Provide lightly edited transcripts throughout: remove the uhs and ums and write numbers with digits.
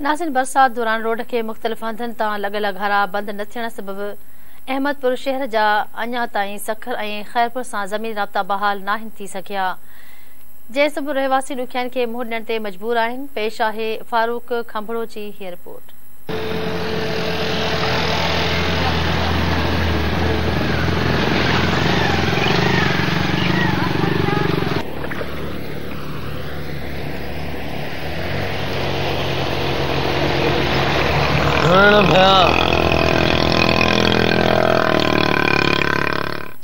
ناظرين برسات دوران روڊ کي مختلف هنڌن تان لڳل گهارا بند نه ٿيڻ سبب احمد پور شهر جا اڃا تائين سکر ۽ خيرپور سان زميني رابطا بحال ناهن ٿي سگهيا جنهن سبب رهواسي ڏکيائين کي منهن ڏيڻ تي مجبور آهن پيش آهي فاروق کنڀڙو جي هيء رپورٽ.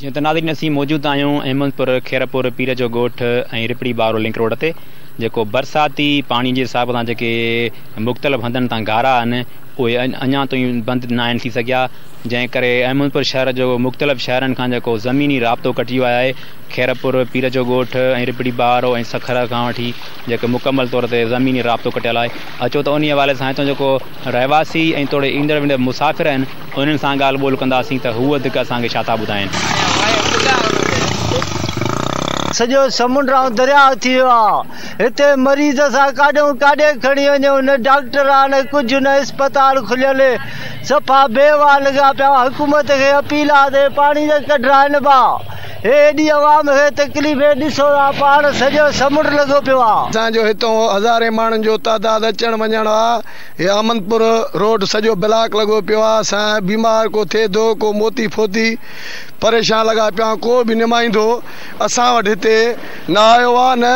جيئن ته ناظرين اسين موجود آهيون احمد پور خيرپور پير جو ڳوٺ ۽ رپڙي ٻارو لنڪ روڊ تي جيڪو برساتي پاڻي جي حساب سان جيڪي مختلف هنڌن تان گهارا آهن اهي اڃا تائين بند ناهن ٿي سگهيا جنهن ڪري احمد پور شهر جو مختلف شهرن کان جيڪو زميني رابطو ڪٽجي ويو آهي خيرپور، پير جو ڳوٺ ۽ رپڙي ٻارو ۽ سکر کان وٺي جيڪو مڪمل طور تي زميني رابطو ڪٽيل آهي. اچو ته انهي حوالي سان هتان جيڪو رهواسي ۽ توڙي ايندڙ ويندڙ مسافر آهن انهن سان ڳالهه ٻولهه ڪنداسين ته هو وڌيڪ اسان کي ڇا ٿا ٻڌائين. سڄو سمنڊ ۽ درياء ٿي ويو آ هتي مريض اسان ڪاڏيون ڪاڏي کڻي وڃون نه ڊاڪٽر آ نه ڪجهه نه اسپتال کليل صفا بي حال لڳا پيا حڪومت کي اپيل آ ته پاڻي ته ڪڍرائن با. هي ايڏي عوام کي تڪليف هي ڏسو ٿا پاڻ سڄو سمنڊ لڳو پيو آ. اسان جو هتون هزارين ماڻهن جو تعداد اچڻ وڃڻ آ هي احمدپور روڊ سڄو بلاڪ لڳو پيو آ اسان بيمار ڪو ٿئي ٿو ڪو موتي فوتي پريشان لڳا پيا آهيون ڪو به نمائندو اسان وٽ هتي نه آيو آ نه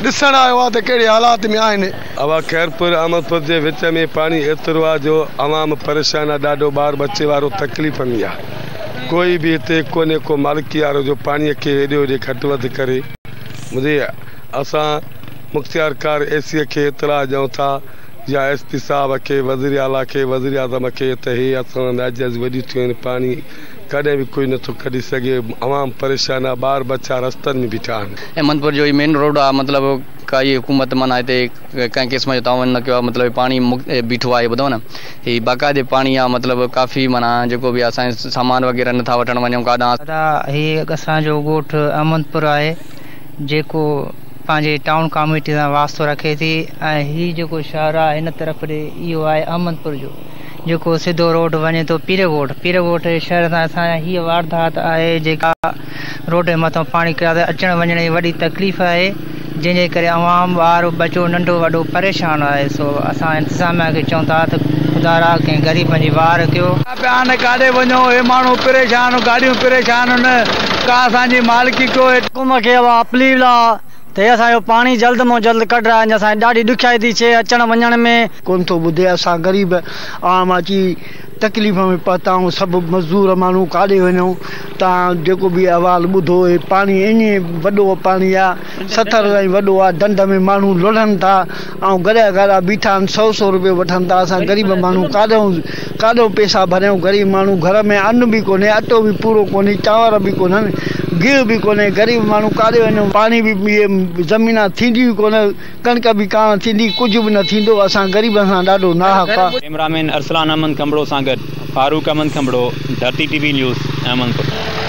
ڏسڻ آيو آ ته ڪهڙي حالات ۾ آهن. اها خيرپور احمدپور جي وچ ۾ پاڻي ايترو آ جو عوام پريشان آ ڏاڍو ٻار ٻچي وارو تڪليف ۾ آ. ڪوئي به هتي ڪونهي ڪو مالڪيارو جو پاڻيء کي هيڏي هوڏي گهٽ وڌ ڪري. مدي اسان مختيارڪار اي سيء کي اطلاع ڏيون ٿا يا ايس پي صاحب کي وزير اعليٰ کي وزير اعظم کي ته هي اسان سان ناجائزيون وڏيون ٿيون آهن پاڻي ڪڏهن به ڪوئي نٿو ڪڍي سگهي عوام پريشان آهي ٻار ٻچا رستن ۾ بيٺا آهن. احمدپور جو هي مين روڊ آ مطلب ڪائي حڪومت معنيٰ هتي ڪنهن قسم جو تعاون نه ڪيو آ مطلب پاڻي بيٺو آهي ٻڌو نه هي باقاعدي پاڻي آ مطلب ڪافي معنيٰ جيڪو به اسان سامان وغيره نٿا وٺڻ وڃون ڪاڏان. ادا هي اسان جو ڳوٺ احمد پور آهي جيڪو پنهنجي ٽائون ڪاميٽي سان واسطو رکي ٿي ۽ هي جيڪو شهر آهي هن طرف ڏي اهو آهي احمد پور جو جيڪو سڌو روڊ وڃي ٿو پيرڳوٺ پيرڳوٺ جي شهر سان اسان جا هيء واردات آهي جيڪا روڊ جي مٿان پاڻي ڪريا ته اچڻ وڃڻ جي وڏي تڪليف آهي جنهن جي ڪري عوام ٻار ٻچو ننڍو وڏو پريشان آهي سو اسان انتظاميا کي چئون ٿا ته خدارا ڪنهن غريبن جي واهر ڪيو. پيا آهن ڪاڏي وڃون هي ماڻهو پريشان گاڏيون پريشان آهن ڪا اسان جي مالڪي ڪيو. حڪومت کي اها اپيل آ ته هي اسان جو پاڻي جلد مون جلد ڪڍرائين اسان کي ڏاڍي ڏکيائي ٿي ٿئي اچڻ وڃڻ ۾. ڪونه ٿو ٻڌي اسان غريب عوام اچي تڪليف ۾ پهتا آهيون سڀ مزدور ماڻهو ڪاڏي وڃون تان جيڪو به احوال ٻڌو هي پاڻي ائين وڏو پاڻي آ ستر تائين وڏو آ ڍنڍ ۾ ماڻهو لڙهن ٿا ۽ گڏا گاڏا بيٺا آهن سئو سئو روپيو وٺن ٿا اسان غريب ماڻهو ڪاڏئون ڪاڏئون پئسا ڀريون غريب ماڻهو گهر ۾ ان به ڪونهي اٽو به پورو ڪونهي چانور به ڪونهن گيهه به ڪونهي غريب ماڻهو ڪاڏي وڃون پاڻي به اهي زمينا ٿينديون ئي ڪونه ڪڻڪ به ڪانه ٿيندي ڪجهه به نه ٿيندو اسان غريبن سان ڏاڍو ناحق آ. ڪئميرا مين ارسلان احمد کنڀڙو سان گڏ Farooq Ahmed Kanbhro, Dharti T V news, Ahmedpur.